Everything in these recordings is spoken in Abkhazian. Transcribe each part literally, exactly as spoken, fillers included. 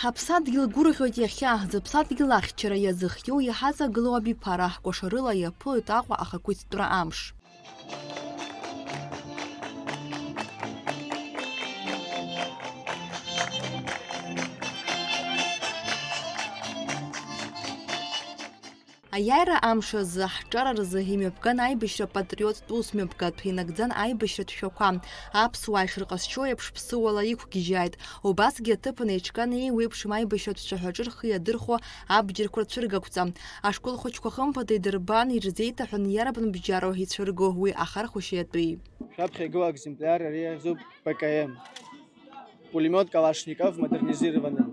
Ҳаԥсадгьыл гәырӷьоит иахьа, зыԥсадгьыл ахьчара иазыхиоу иҳаҵагылоу абиԥара, кәашарыла иаԥылоит Аҟәа ахақәиҭтәра амш. Аиааира амш азы, ҳҿар рзы имҩаԥган аибашьра патриоттә усмҩаԥгатә, инагӡан аибашьратә шәақәа. Аԥсуаа ишырҟазшьоу еиԥш, ԥсыуала иқәгьежьааит. Убасгьы аҭыԥан еиҿкаан еиуеиԥшым аибашьратә цәаҳәаҿы рхы иадырхәо абџьарқәа рцәыргақәҵа. Ашкол хәыҷқәа хымԥада идырбан, ирзеиҭаҳәан иарбан бџьароу ицәырго уи ахархәашьа иатәеи. Шәаԥхьа игылоу аекземпляр ари иахьӡуп П К М. Пулемиот Калашников модернизированный.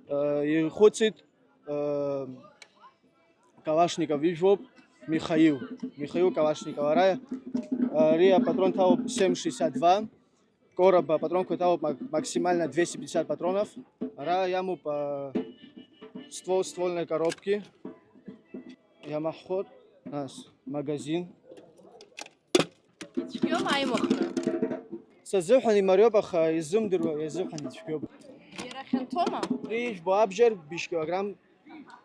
Э, ихәыцит, э, Калашников ижәлоуп, Михаил. Михаил Калашников. Ара, ари апатрон ҭалоуп семь шестьдесят два. Короба апатронқәа ҭалоуп мак-, максимально двести пятьдесят патронов. Ара иамоуп, а, ствол ствольной коробки. Иамаҳхәот, нас, магазин. Ицәгьоума аимахра? Сазыҳәан имариоуп, аха изымдыруа иазыҳәан ицәгьоуп. Иара хьанҭоума? Убри ижәбо абџьар быжь килограмм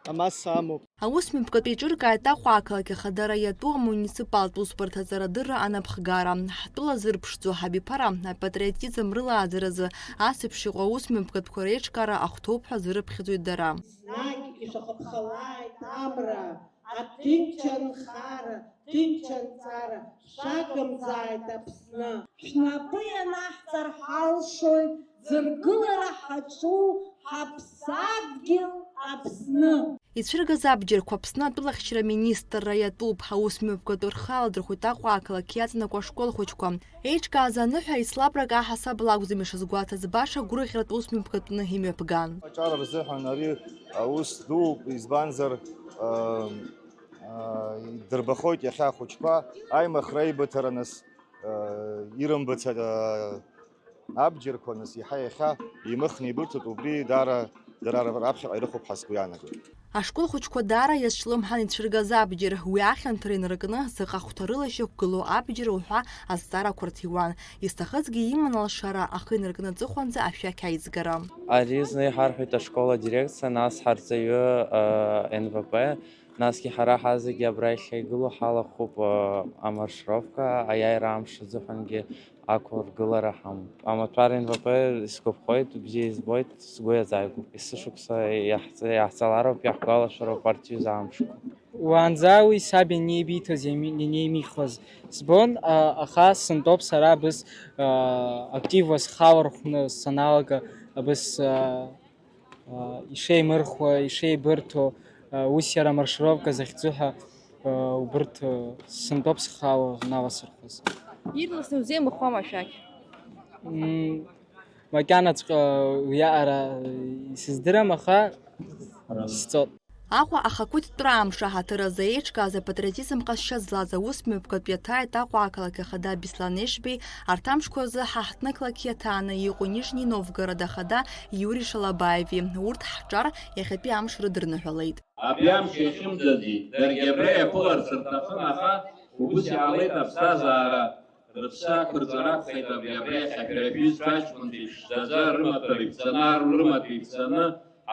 амасса амоуп. Аусмҩаԥгатә еиҿыркааит Аҟәа ақалақь ахадара иатәу амуниципалтә усбарҭа аҵарадырра анапхгара. Ҳтәыла зырԥшӡо ҳабиԥара апатриотизм рылааӡаразы ас еиԥш иҟоу аусмҩаԥгатәқәа реиҿкаара ахәҭоуп ҳәа зырыԥхьаӡоит дара. Еснагь ишахыԥхалааит амра, аҭынчра анхара, ҭынчра анҵара, шәагымзааит Аԥсны. Шәнапы ианаҳҵар ҳалшоит, ӡыргылара ҳаҿу ҳаԥсадгьыл Аԥсны. Ицәыргаз абџьарқәа Аԥсны атәылахьчара аминистрра иатәуп. Аусмҩаԥгатә рхы аладырхәит Аҟәа ақалақь иаҵанакуа ашкол хәыҷқәа. Еиҿкааз аныҳәа еицлабрак аҳасабала акәӡам ишазгәаҭаз, баша гәырӷьаратә усмҩаԥгатәны имҩаԥган. Аҿар рзыҳәан ари аус дууп, избанзар, ыы, ыы, идырбахоит иахьа ахәыҷқәа аимхра аибыҭара нас, ыы, ирымбац, ыы, абџьарқәа нас иаҳа иахьа имыхны ибырҭоит, убри даара дара раԥхьаҟа ирыхәап ҳәа сгәы иаанагоит. Ашкол хәыҷқәа даара иазҿлымҳан ицәыргаз абџьар, уи ахьанҭара инаркны, заҟа хәҭарыла ишьақәгылоу абџьар уҳәа азҵаарақәа рҭиуан. Изҭахызгьы иман алшара, ахы инаркны аҵыхәанӡа ашәақь аизгара. Ари зны иҳарҳәеит ашкол адирекциа, нас ҳарҵаҩы, э, Н В П, насгьы ҳара ҳазегьы абра иахьа игылоу ҳалахәуп, э, амаршировка, аиааира амш азыҳәангьы ақәыргылара ҳамоуп. Амаҭәар Н В П исгәаԥхоит, бзиа избоит, сгәы иазааигәоуп. Есышықәса иаҳҵ-, иаҳҵалароуп, иаҳгәалашәароуп арҭ ҩыза амшқәа. Уаанӡа уи саб ианеибиҭоз, иами-, ианеимихуаз збон, а, аха сынтәоуп сара абыс, а, активла схалархәны саналага, абыс, а, а, ишеимырхуа, ишеибырҭо, а, ус иара амаршировка захьӡу ҳәа, а, убырҭ, а, сынтәоуп схала наласырхәыз. Ирласны узеимыхуама ашәақь? М, макьанаҵәҟьа уиаҟара исыздырам, аха сҵоит. Аҟәа ахақәиҭтәра амш аҳаҭыр азы еиҿкааз апатриотизм ҟазшьа злаз аусмҩаԥгатә иаҭааит Аҟәа ақалақь ахада Беслан Ешбеи, арҭ амшқәа рзы ҳаҳҭнықалақь иаҭааны иҟоу Нижни Новгород ахада Иури Шалабаеви. Урҭ ҳҿар иахьатәи амш рыдырныҳәалеит. Абри амш иахьымӡази, даргьы абра иаԥыларц рҭахын, аха убыс иҟалеит аԥсҭазаара. Рыԥсы ақәырҵар акәхеит абри, абра иахьа жәаҩа шәҩызцәа аҷкәынцәа иԥшӡаӡа, рымаҭәа рыгәӡаны, ару рымаҭәа ицаны,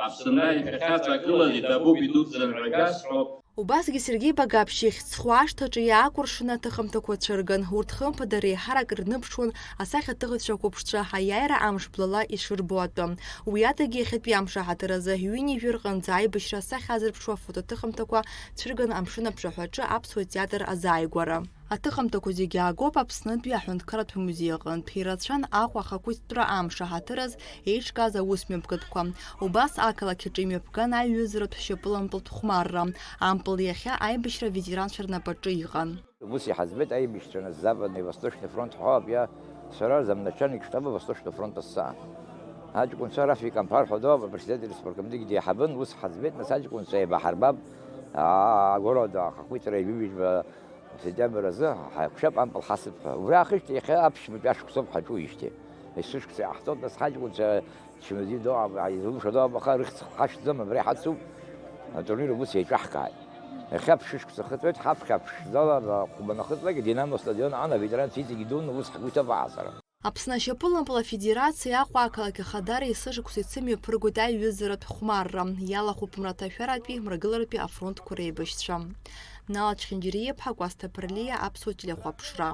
Аԥсынра иахьахьаҵагылаз иҭабуп, идуӡӡан ҳәа шәасҳәоит. Убасгьы Сергеи Багаԥшь ихьӡ зху ашҭаҿы иаакәыршаны аҭыхымҭақәа цәырган. Урҭ хымԥада реиҳарак рныԥшуан асахьаҭыхыҩцәа қәыԥшцәа аиааира амш блала ишырбо атәы. Уи адагьы иахьатәи амш аҳаҭыр азы ҩынҩажәи рҟынӡа аибашьра асахьа азырԥшуа афотоҭыхымҭақәа цәырган Амшын аԥшаҳәаҿы Аԥсуа театр азааигәара. Аҭыхымҭақәа зегьы аагоуп Аԥснытәи аҳәынҭқарратә музеи аҟынтә. Ирацәан Аҟәа ахақәиҭтәра амш аҳаҭыраз еиҿкааз аусмҩаԥгатәқәа. Убас ақалақь аҿы имҩаԥган аиҩызаратә шьапылампылтә хәмарра. Ампыл иахьа аибашьра аветеранцәа рнапаҿы иҟан. Ус иҳаӡбеит аибашьцәа нас Западный Восточный фронт ҳәа ауп, иа-, сара замначальник штаба Восточный фронт ас саан. Аҷкәынцәа Рафик Амԥар ҳәа дууп, апредседатель спорткомитетгьы деиҳабын, ус ҳаӡбеит, нас аҷкәынцәа еибаҳарбап, аа, агорода ахақәиҭра ҩажәи жәба сентиабр азы ҳаиқәшәап ампыл ҳасып ҳәа. Убри аахижьҭеи иахьа аԥшьбатәи ашықәсоуп ҳаҿуижьҭеи. Есышықәса иҟаҳҵоит, нас ҳаҷкәынцәа Чмазидоу, изылшо дууп, аха рыхьӡ ҳашьҭӡом, абра иҳацуп, атурнир убыс еиҿаҳкааит. Иахьа ԥшышықәса хыҵуеит, ҳаԥхьа ԥшӡала, хәба нахыҵлак, Динамо стадион аан аветеранцәа иҵегь идуны ус ҳгәы иҭоуп аҟаҵара. Аԥсны ашьапылампыл афедерациа Аҟәа ақалақь Ахадара есышықәса иацы мҩаԥыргоит аиҩызаратә хәмарра, иалахәуп мраҭашәаратәи мрагыларатәи афронтқәа реибашьцәа. Нала Чхинџьариа-иԥҳа, Кәасҭа Ԥырлиа, Аԥсуа телехәаԥшра.